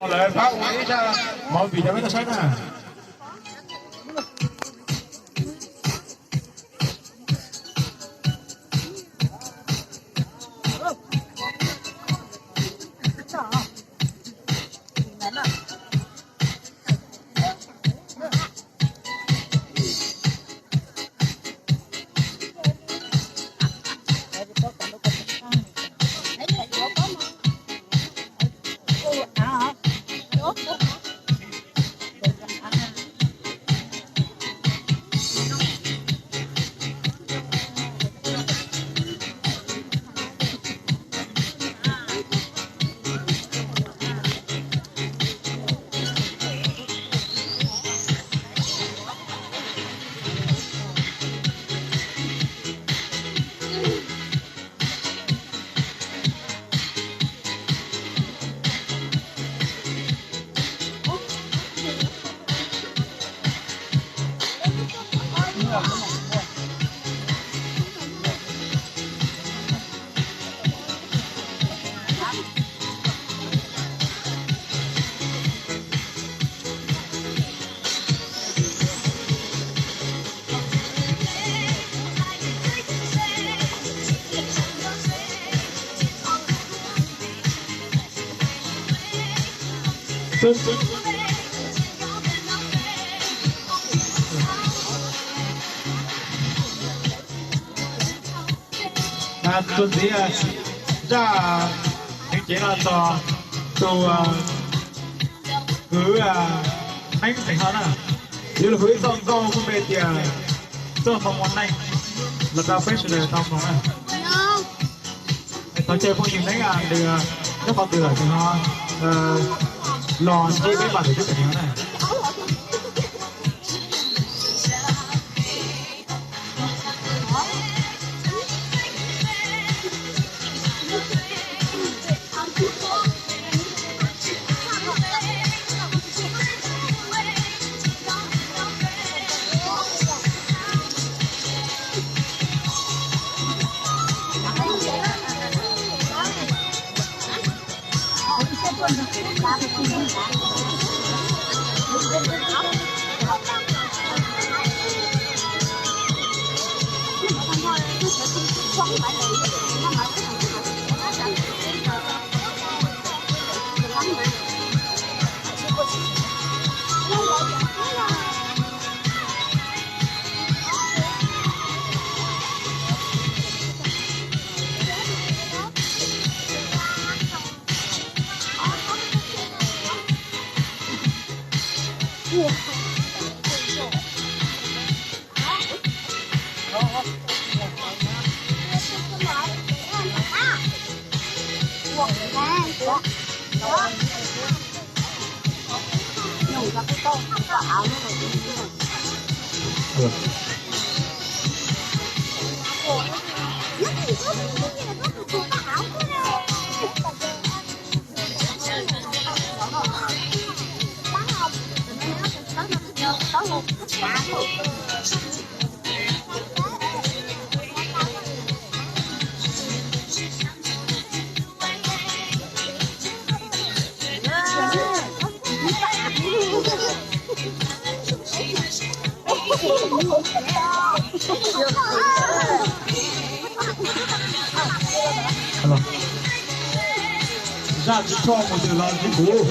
Lawv pab ua ib zaj movie rau peb tau saib na. Txuas ntxiv zaj hwv cev no txog tus kwv Neeb Xeem Hawj na. Yuav los hu ib txoj nkauj muaj npe tias Txoj Hmoo Ua Neej los rau peb sawv daws tau mloog na. Thov caw phooj ywg Neeb nws nyob qhov twg lawm nws ho los ntsib peb npaj tawm tub tawm nyuag na. Zaj tsis tshua mus twg los tsis kuv.